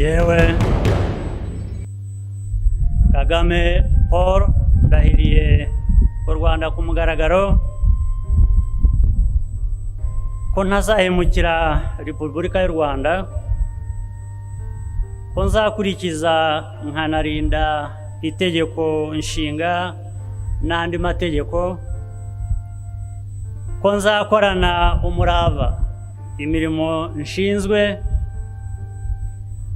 Jyewe Kagame Paul, ndahiriye u Rwanda ku mugaragaro ko ntazahemukira Repubulika y'u Rwanda, ko nzakurikiza nkanarinda itegeko nshinga n'andi mategeko, ko nzakorana umurava imirimo nshinzwe,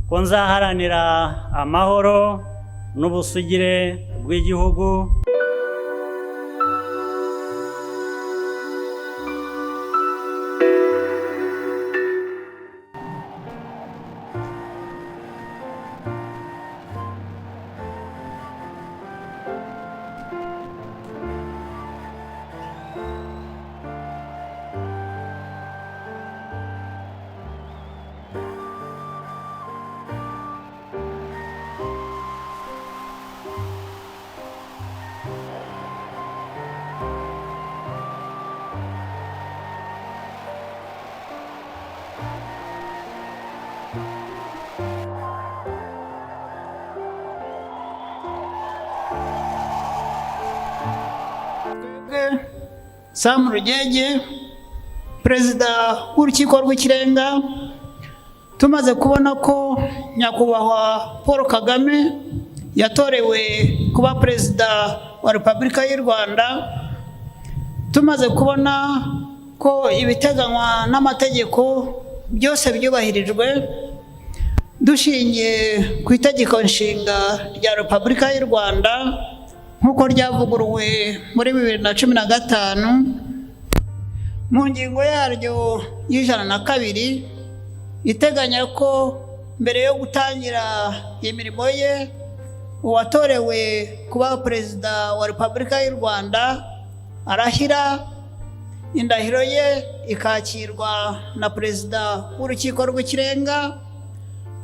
ko nzaharanira amahoro n'ubusugire bw'igihugu. Sam Rugege, Perezida w'Urukiko rw'Ikirenga, tumaze kubona ko Nyakubahwa Paul Kagame yatorewe kuba Perezida wa Repubulika y'u Rwanda, tumaze kubona ko ibiteganywa n'amategeko byose byubahirijwe, dushingiye ku itegeko nshinga rya Repubulika y'u Rwanda nk'uko ryavuguruwe muri 2015 mu ngingo yaryo ya 102 iteganya ko mbere yo gutangira imirimo ye, uwatorewe kuba Perezida wa Repubulika y'u Rwanda arahira, indahiro ye ikakirwa na Perezida w'Urukiko rw'Ikirenga.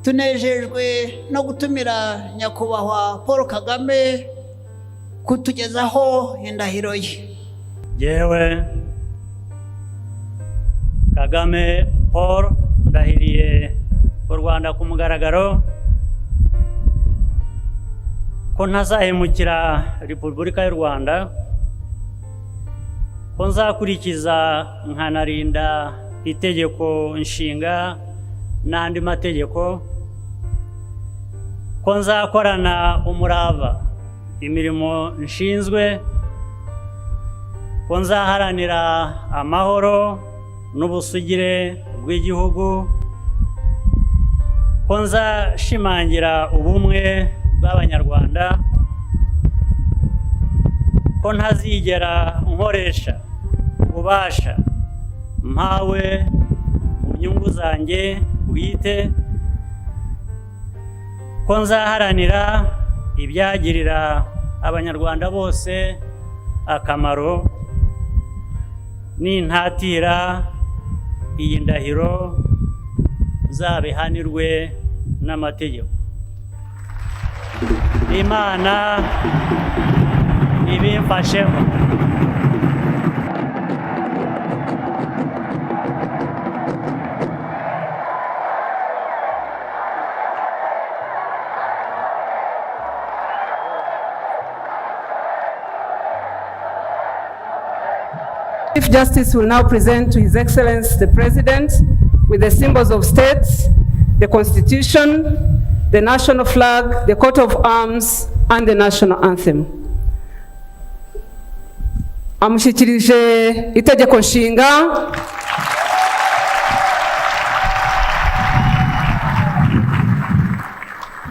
Tunejejwe no gutumira Nyakubahwa Paul Kagame kutugezaho indahiro ye. Jyewe Kagame Paul, ndahiriye u Rwanda ku mugaragaro ko ntazahemukira Repubulika y'u Rwanda, ko nzakurikiza nkanarinda itegeko nshinga n'andi mategeko, ko nzakorana umurava imirimo nshinzwe, ko nzaharanira amahoro n'ubusugire bw'igihugu, ko nzashimangira ubumwe bw'Abanyarwanda, ko ntazigera nkoresha ububasha mpawe mu nyungu zanjye bwite, ko nzaharanira ibyagirira Abanyarwanda bose akamaro. Nintatira iyi ndahiro, nzabihanirwe n'amategeko. Imana ibimfashemo. Chief Justice will now present to His Excellency the President with the symbols of states, the Constitution, the national flag, the coat of arms, and the national anthem. Amushyikirije itegeko nshinga,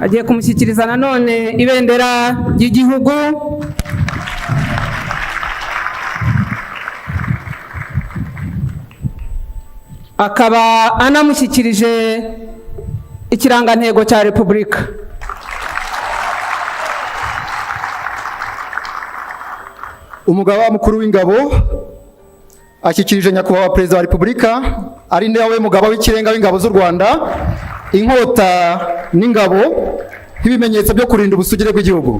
agiye kumushyikiriza nanone ibendera ry'igihugu, akaba anamushyikirije ikirangantego cya Repubulika. Umugaba mukuru w'ingabo ashyikirije Nyakubahwa Perezida wa Repubulika, ari nawe mugaba w'ikirenga w'ingabo z'u Rwanda, inkota n'ingabo nk'ibimenyetso byo kurinda ubusugire bw'igihugu.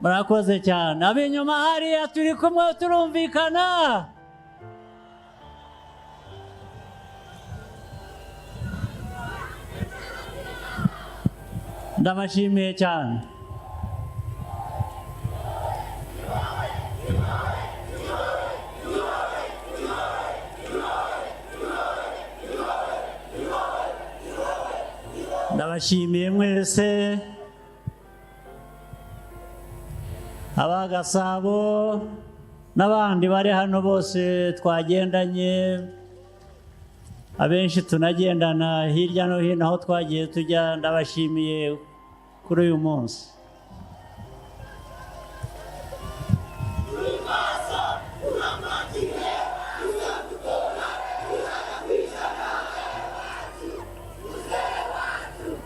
Murakoze cyane. Ab'inyuma hariya turi kumwe, turumvikana. Ndabashimiye cyane. Ndabashimiye mwese, Abagasabo n'abandi bari hano bose twagendanye, abenshi tunagendana hirya no hino aho twagiye tujya. Ndabashimiye kuri uyu munsi.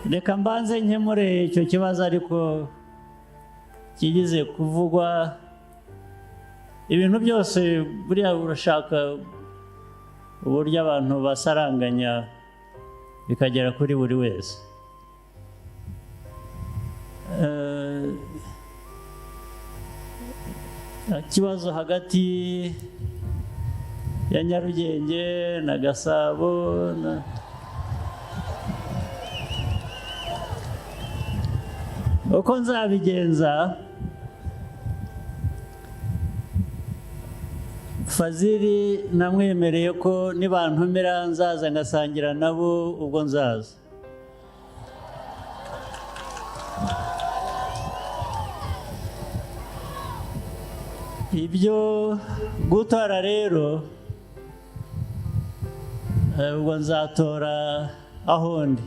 Reka mbanze nkemure icyo kibazo, ariko kigize kuvugwa. Ibintu byose buriya urashaka uburyo abantu basaranganya bikagera kuri buri wese. Ikibazo hagati ya Nyarugenge na Gasabo na uko nzabigenza, Fazili namwemereye ko nibantumira nzaza ngasangira nabo, ubwo nzaza. Ibyo gutora rero, ubwo nzatora aho ndi.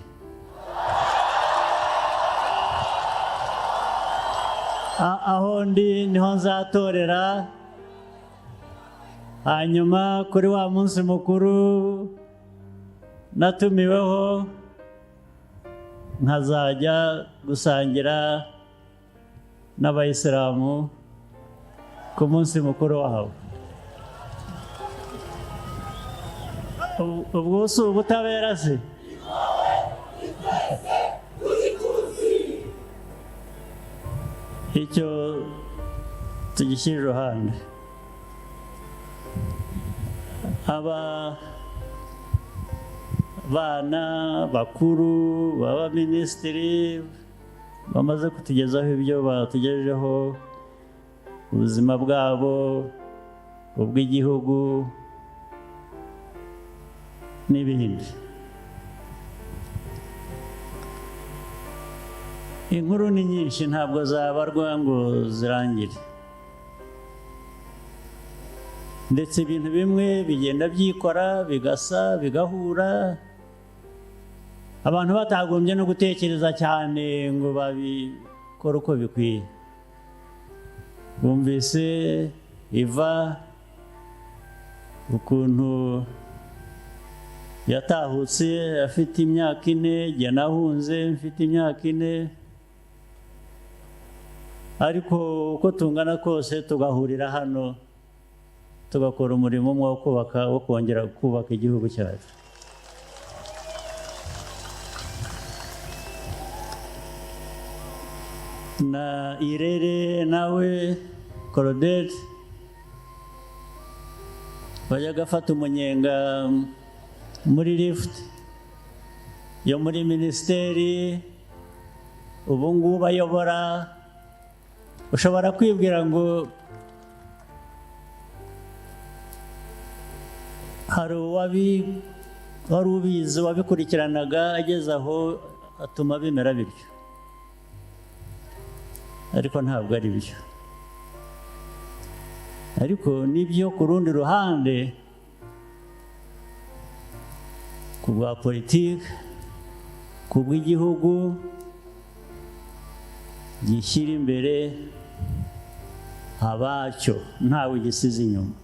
Aho ndi niho nzatorera. Hanyuma kuri wa munsi mukuru natumiweho nkazajya gusangira n'Abayisilamu ku munsi mukuru wabo. Ubwo si ubutabera se? Icyo tugishyira iruhande. Aba bana bakuru b'abaminisitiri bamaze kutugezaho ibyo batugejejeho, ubuzima bwabo, ubw'igihugu n'ibindi. Inkuru ni nyinshi, ntabwo zabarwa ngo zirangire, ndetse ibintu bimwe bigenda byikora, bigasa, bigahura, abantu batagombye no gutekereza cyane ngo babikore uko bikwiye. Bumvise iva ukuntu yatahutse afite imyaka 4, jye nahunze mfite imyaka 4, ariko uko tungana kose tugahurira hano tugakora umurimo umwe wo kubaka, wo kongera kubaka igihugu cyacu. Na Irere nawe Claudette wajyaga afata umunyenga muri lift yo muri minisiteri, ubu ngubu ayobora. Ushobora kwibwira ngo hari wari ubizi wabikurikiranaga, ageze aho atuma bimera bityo, ariko ntabwo ari byo. Ariko nibyo, ku rundi ruhande, ku bwa politiki, ku bw'igihugu gishyira imbere abacyo, ntawe gisize inyuma.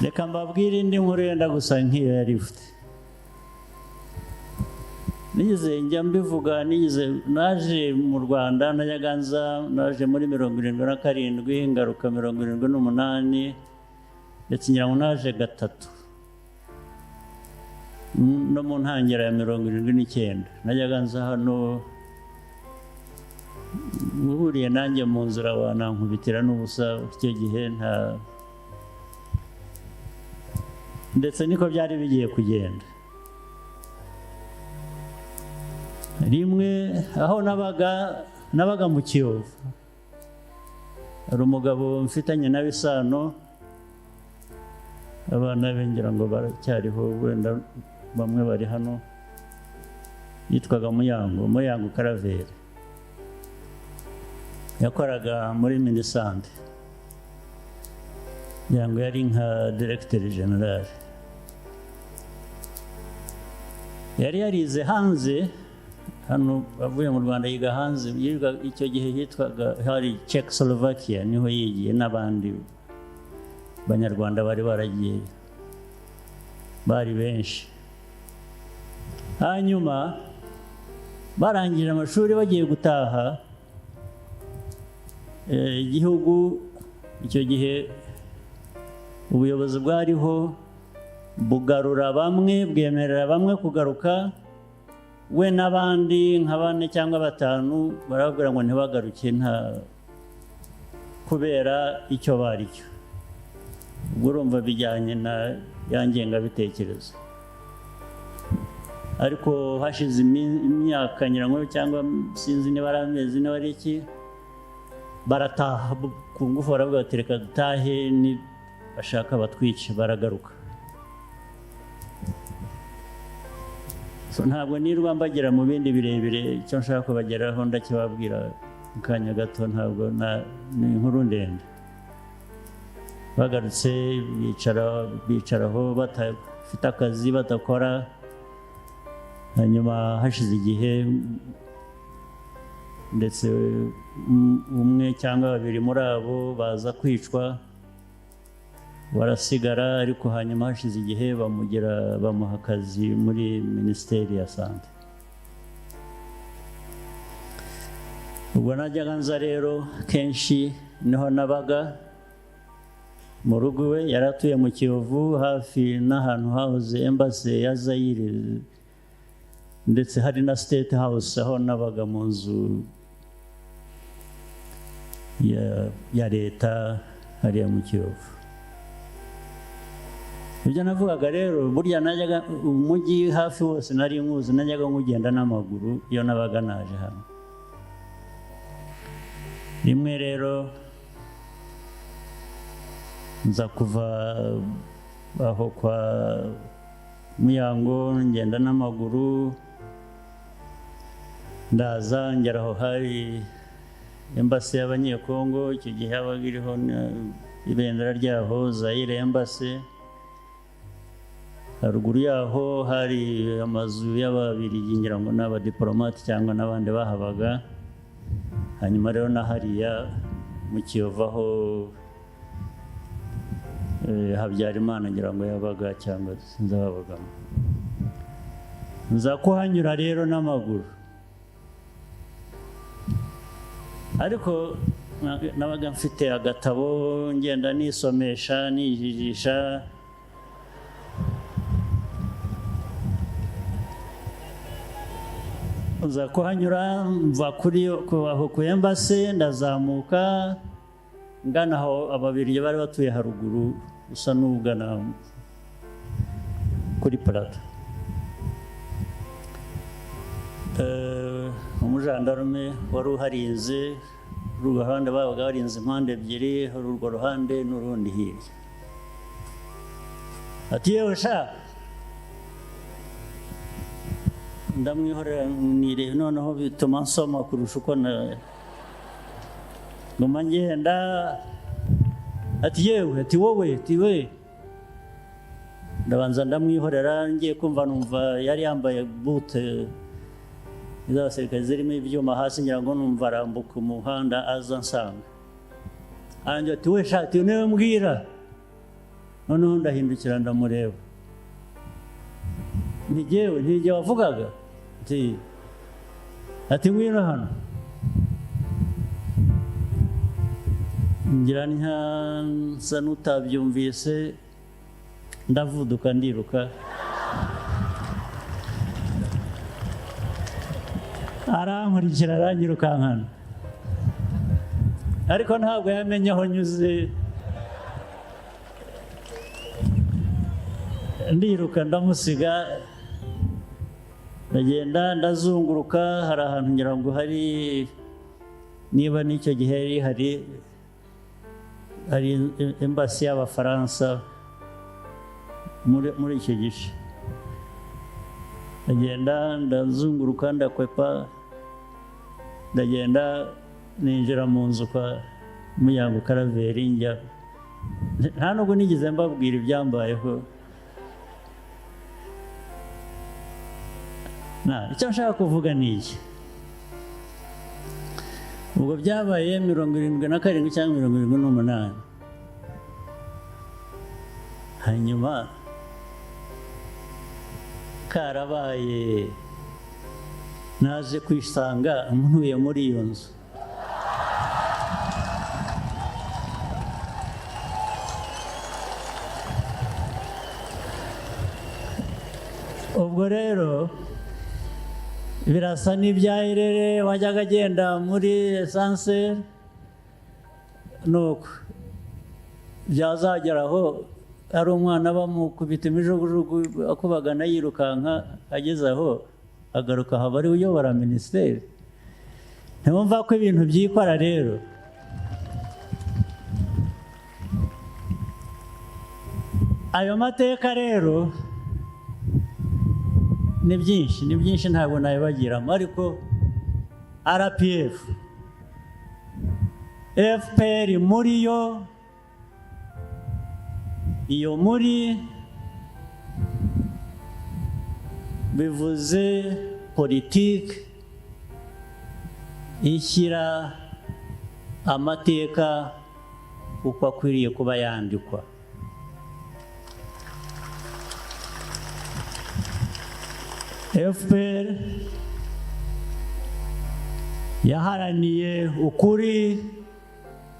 Reka mbabwire indi nkuru yenda gusa nk'iyo ya lifuti. Nigeze njya mbivuga, nigeze naje mu Rwanda, najyaga nza, naje muri 77, ngaruka 78, ndetse ngira ngo naje gatatu no mu ntangiriro ya 79. Najyaga nza hano, uhuriye nanjye mu nzira wanankubitira n'ubusa icyo gihe, nta ndetse niko byari bigiye kugenda. Rimwe aho nabaga mu Kiyovu, hari umugabo mfitanye nawe isano, abana be ngira ngo baracyariho, wenda bamwe bari hano, yitwaga Muyango, Muyango Karaveri. Yakoraga muri Minisante, ngira ngo yari nka directeur general. Yari yarize hanze hano, avuye mu Rwanda yiga hanze, yiga icyo gihe hitwaga hari Czechoslovakia, niho yigiye n'abandi banyarwanda bari baragiye, bari benshi. Hanyuma barangije amashuri bagiye gutaha, igihugu icyo gihe ubuyobozi bwariho bugarura bamwe, bwemerera bamwe kugaruka, we n'abandi nka bane cyangwa batanu barababwira ngo ntibagaruke, nta kubera icyo bari cyo. Ubwo urumva bijyanye na ya ngengabitekerezo. Ariko hashize imyaka nyirango cyangwa sinzi niba ari amezi niba ari iki, barataha ku ngufu, baravuga bati reka dutahe, ni bashaka batwice, baragaruka. So, ntabwo nirwa mbagira mu bindi birebire, icyo nshaka kubageraho ndakibabwira mu kanya gato, ntabwo ni inkuru ndende. Bagarutse bicaraho badafite akazi, badakora. Hanyuma hashize igihe, ndetse umwe cyangwa babiri muri abo baza kwicwa, barasigara. Ariko hanyuma hashize igihe bamuha akazi muri Minisiteri ya Sante. Ubwo najyaga nza rero kenshi niho nabaga mu rugo iwe, yari atuye mu Kiyovu hafi n'ahantu hahoze embassy ya Zaire, ndetse hari na State House, aho nabaga mu nzu ya leta hariya mu Kiyovu. Ibyo navugaga rero, burya najyaga umujyi hafi wose nari nkuzi, najyaga nkugenda n'amaguru iyo nabaga naje hano. Rimwe rero nza kuva aho kwa Muyango, ngenda n'amaguru, ndaza ngera aho hari embassy y'Abanyekongo, icyo gihe habaga iriho ibendera ryaho, Zaire embassy. Haruguru yaho hari amazu y'Ababiligi, ngira ngo n'abadiplomate cyangwa n'abandi bahabaga. Hanyuma rero na hariya mu Kiyovu aho Habyarimana ngira ngo yabaga cyangwa sinzi ababagamo. Nza kuhanyura rero n'amaguru, ariko nabaga mfite agatabo, ngenda nisomesha, nijijisha. Nza kuhanyura mva kuri aho ku embassy, ndazamuka ngana aho Ababiligi bari batuye haruguru, usa n'ugana kuri Plateau. Umujandarume wari uharinze uru ruhande, babaga barinze impande ebyiri, hari urwo ruhande n'urundi hirya. Ati yewe sha, ndamwihorera nire, noneho bituma nsoma kurusha uko na Nguma ngenda, ati: "Yewe," ati: "Wowe," ati: "We." Ndabanza ndamwihorera. Ngiye kumva numva yari yambaye bottes z'abasirikare zirimo ibyuma hasi, ngira ngo numva arambuka umuhanda aza ansanga. Arangira ati: "We shati, niwe mbwira." Noneho ndahindukira ndamureba, ntigewe ntige wavugaga? Ati: "Ngwino hano." Ngira nsa n'utabyumvise, ndavuduka ndiruka, arankurikira, aranyirukankana, ariko ntabwo yamenye aho nyuze. Ndiruka ndamusiga, ndagenda ndazunguruka. Hari ahantu ngira ngo hari, niba n'icyo gihe yari hari embassy y'Abafaransa muri icyo gice. Ndagenda ndazunguruka, ndakwepa, ndagenda ninjira mu nzu kwa Muyango Karaveri. Njya nta nubwo nigeze mbabwira ibyambayeho. Icyo nshaka kuvuga ni iki: ubwo byabaye 77 cyangwa 78, hanyuma karabaye, naje kwisanga ntuye muri iyo nzu. Ubwo rero birasa n'ibya Irere wajyaga agenda muri ascenseur, nuko byazagera aho ari umwana bamukubita imijugujugu, akubagana yirukanka, ageze aho agaruka haba ari uyobora minisiteri. Ntiwumva ko ibintu byikora rero? Ayo mateka rero ni byinshi, ni byinshi, ntabwo nabibagiramo, ariko RPF, FPR muri yo, iyo muri bivuze politiki ishyira amateka uko akwiriye kuba yandikwa. FPR yaharaniye ukuri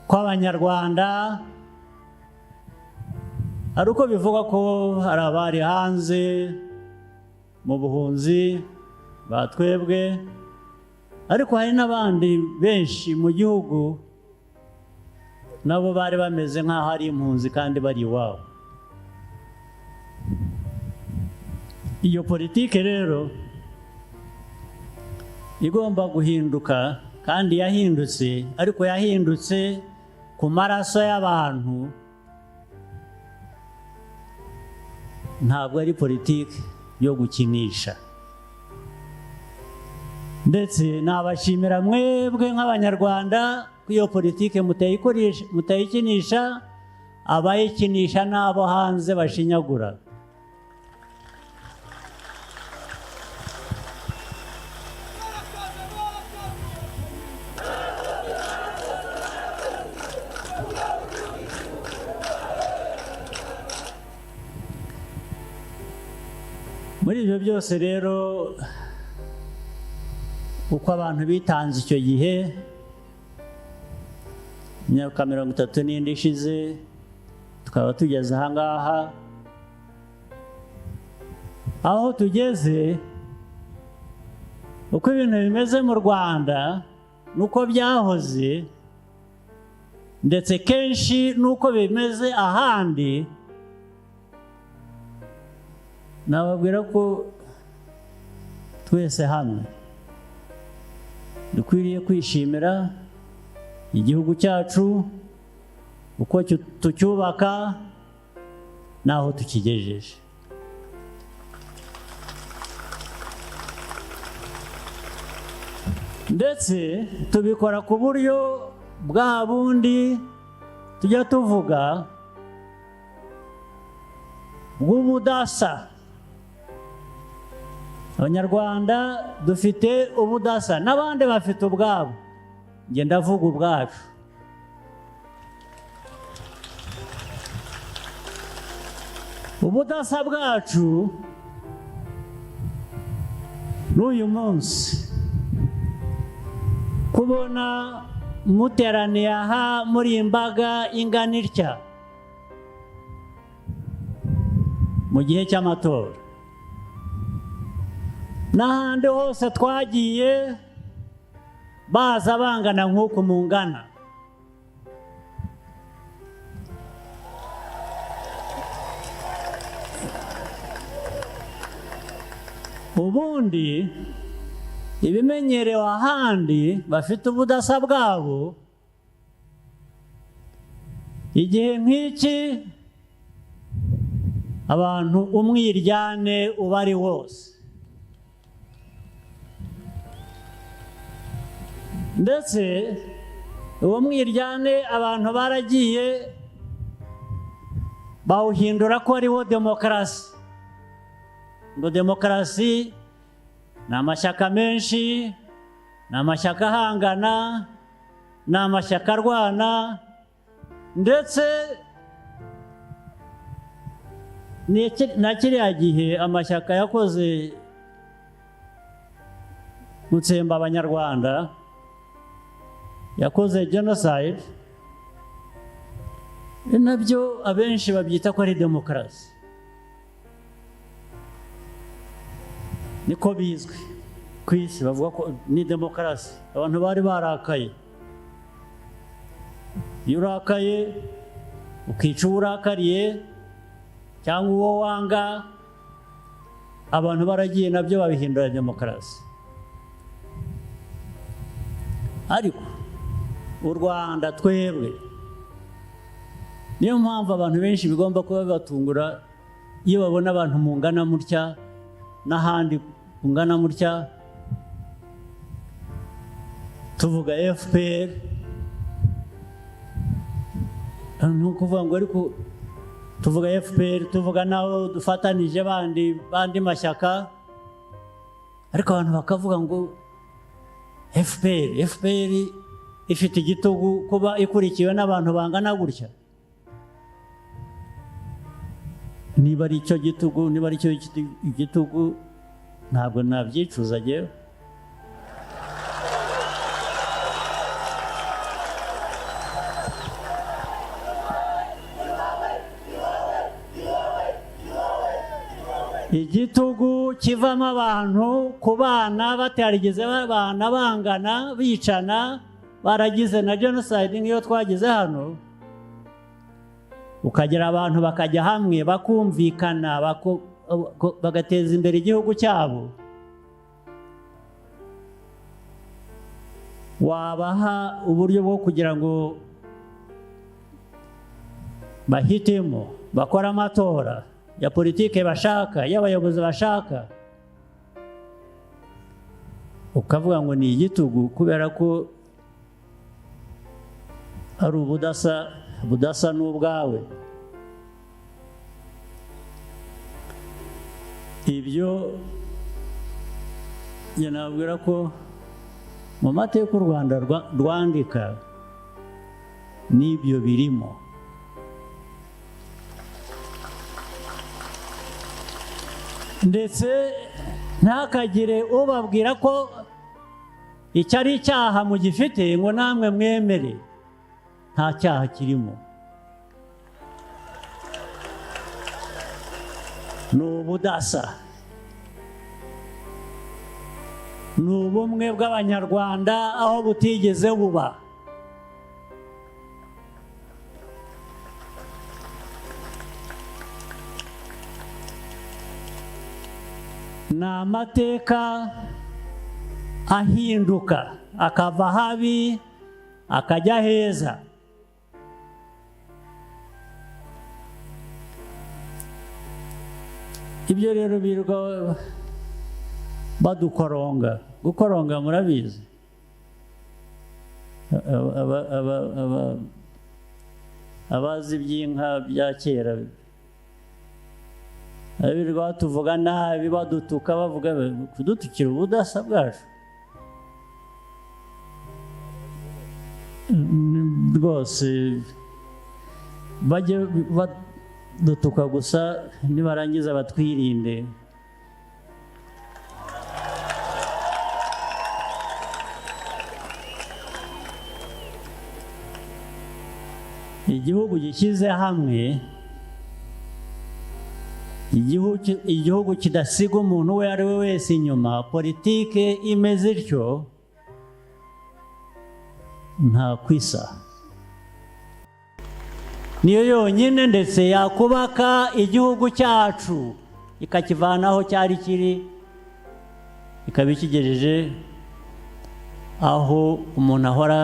kw'Abanyarwanda. Hari uko bivugwa ko hari abari hanze mu buhunzi batwebwe, ariko hari n'abandi benshi mu gihugu nabo bari bameze nk'aho ari impunzi kandi bari iwabo. Iyo politike rero igomba guhinduka, kandi yahindutse, ariko yahindutse ku maraso y'abantu. Ntabwo ari politiki yo gukinisha. Ndetse nabashimira mwebwe nk'Abanyarwanda ko iyo politiki mutayikinisha, abayikinisha n'abo hanze bashinyagura. Muri ibyo byose rero, uko abantu bitanze icyo gihe, imyaka 30 n'indi ishize, tukaba tugeze aha ngaha aho tugeze, uko ibintu bimeze mu Rwanda nuko byahoze, ndetse kenshi nuko bimeze ahandi, nababwira ko twese hamwe dukwiriye kwishimira igihugu cyacu, uko tucyubaka n'aho tukigejeje. Ndetse tubikora ku buryo Bwa bundi tujya tuvuga bw'ubudasa. Abanyarwanda dufite ubudasa, n'abandi bafite ubwabo. Njye ndavuga ubwacu. Ubudasa bwacu n'uyu munsi kubona muteraniye aha muri imbaga ingana itya mu gihe cy'amatora, n'ahandi hose twagiye baza bangana nk'uku mungana. Ubundi ibimenyerewe ahandi bafite ubudasa bwabo, igihe nk'iki abantu umwiryane uba ari wose, ndetse uwo mwiryane abantu baragiye bawuhindura ko ariwo demokarasi. Ngo demokarasi ni amashyaka menshi, ni amashyaka ahangana, ni amashyaka arwana, ndetse na kiriya gihe amashyaka yakoze gutsemba Abanyarwanda, yakoze genocide, nabyo abenshi babyita ko ari demokarasi. Niko bizwi ku isi, bavuga ko ni demokarasi. Abantu bari barakaye. Iyo urakaye ukica uwo urakariye cyangwa uwo wanga, abantu baragiye nabyo babihindura demokarasi. Ariko u Rwanda twebwe, niyo mpamvu abantu benshi bigomba kuba bibatungura iyo babona abantu mungana mutya n'ahandi mungana mutya, tuvuga FPR, ni ukuvuga ngo ariko tuvuga FPR, tuvuga n'abo dufatanije bandi mashyaka, ariko abantu bakavuga ngo FPR, FPR ifite igitugu kuba ikurikiwe n'abantu bangana gutya. Niba ari icyo gitugu, niba ari icyo igitugu, ntabwo nabyicuza njyewe. Igitugu kivamo abantu ku bana batarigeze babana bangana, bicana, baragize na genocide nk'iyo twagize hano, ukagira abantu bakajya hamwe bakumvikana, bagateza imbere igihugu cyabo, wabaha uburyo bwo kugira ngo bahitemo, bakore amatora ya politike bashaka, y'abayobozi bashaka, ukavuga ngo ni igitugu kubera ko ari ubudasa, budasa n'ubwawe. Ibyo njye nabwira ko mu mateka u Rwanda rwandika n'ibyo birimo. Ndetse ntakagire ubabwira ko icyo ari icyaha mugifite ngo namwe mwemere, nta cyaha kirimo. Ni ubudasa, ni ubumwe bw'Abanyarwanda aho butigeze buba. Ni amateka ahinduka akava habi akajya heza. Ibyo rero birirwa badukoronga. Gukoronga murabizi, Aba- aba- aba- abazi iby'inka bya kera, abirirwa batuvuga nabi, badutuka, bavuga kudutukira ubudasa bwacu rwose. Bajye badutuka gusa, nibarangiza batwirinde. Igihugu gishyize hamwe, igihugu kidasiga umuntu uwo ari we wese inyuma, politike imeze ityo nta kwisa, niyo yonyine ndetse yakubaka igihugu cyacu, ikakivana aho cyari kiri, ikaba ikigejeje aho umuntu ahora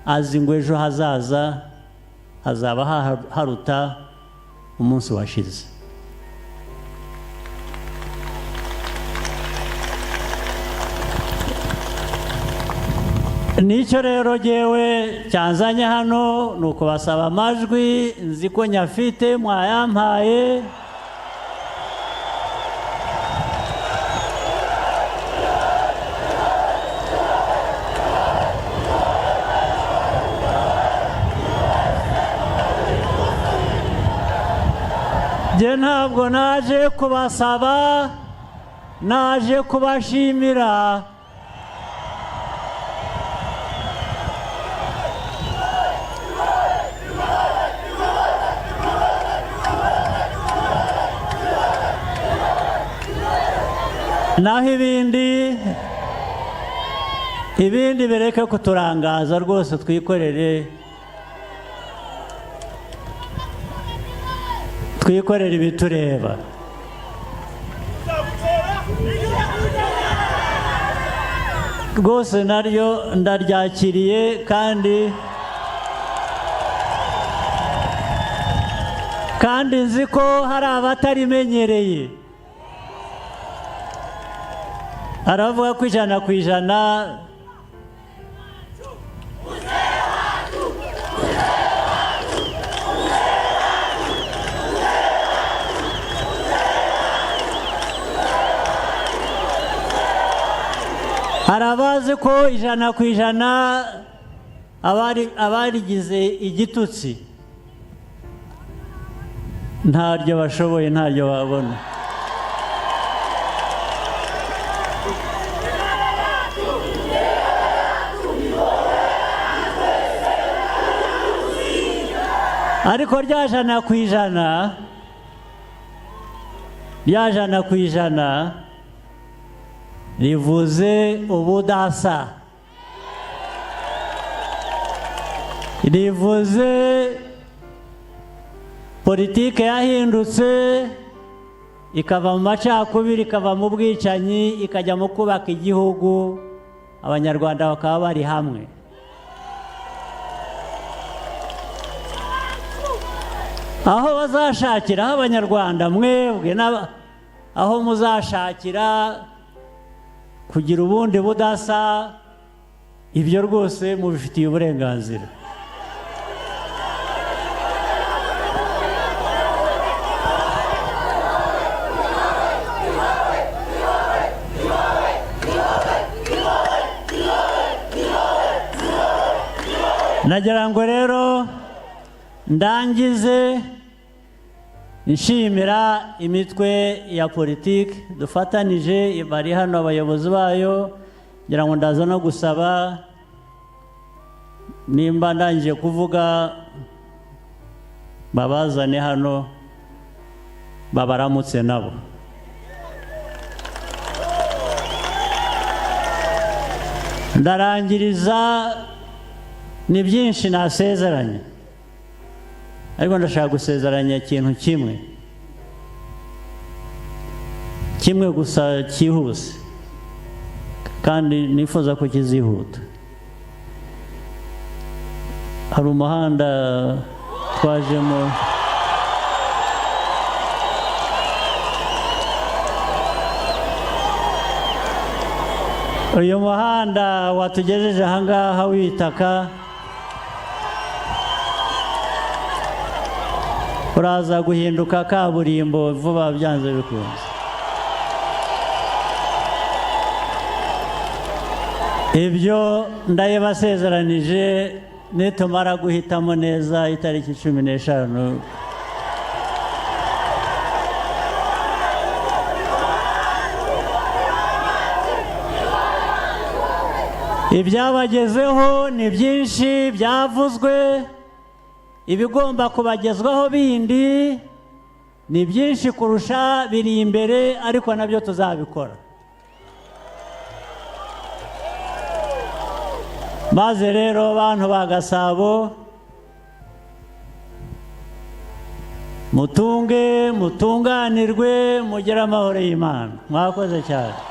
azi ngo ejo hazaza hazaba haruta umunsi washize. Nicyo rero jyewe cyanzanye hano, ni ukubasaba amajwi. Nzi ko nyafite, mwayampaye. Njye ntabwo naje kubasaba, naje kubashimira. Naho ibindi bireke kuturangaza rwose, twikorere ibitureba. Rwose naryo ndaryakiriye, kandi nzi ko hari abatarimenyereye. Aravuga ko 100%. Hari abazi ko 100% abarigize igitutsi ntaryo bashoboye, ntaryo babona. Ariko rya 100%, rya 100% rivuze ubudasa, rivuze politike yahindutse, ikava mu macakubiri, ikava mu bwicanyi, ikajya mu kubaka igihugu, Abanyarwanda bakaba bari hamwe. Aho bazashakira, aho Abanyarwanda mwebwe aho muzashakira kugira ubundi budasa, ibyo rwose mubifitiye uburenganzira. Nagira ngo rero ndangize nshimira imitwe ya politiki dufatanije bari hano, abayobozi bayo. Ngira ngo ndaza no gusaba, nimba ndangije kuvuga, babazane hano babaramutse nabo. Ndarangiriza, ni byinshi nasezeranye, ariko ndashaka gusezeranya ikintu kimwe, kimwe gusa cyihuse, kandi nifuza ko kizihuta. Hari umuhanda twajemo. Uyu muhanda watugejeje ahangaha w'itaka uraza guhinduka kaburimbo vuba byanze bikunze. Ibyo ndabibasezeranije nitumara guhitamo neza itariki 15. Ibyabagezeho ni byinshi byavuzwe, ibigomba kubagezwaho bindi ni byinshi kurusha biri imbere, ariko nabyo tuzabikora. Maze rero bantu ba Gasabo, mutunge, mutunganirwe, mugire amahoro y'Imana. Mwakoze cyane.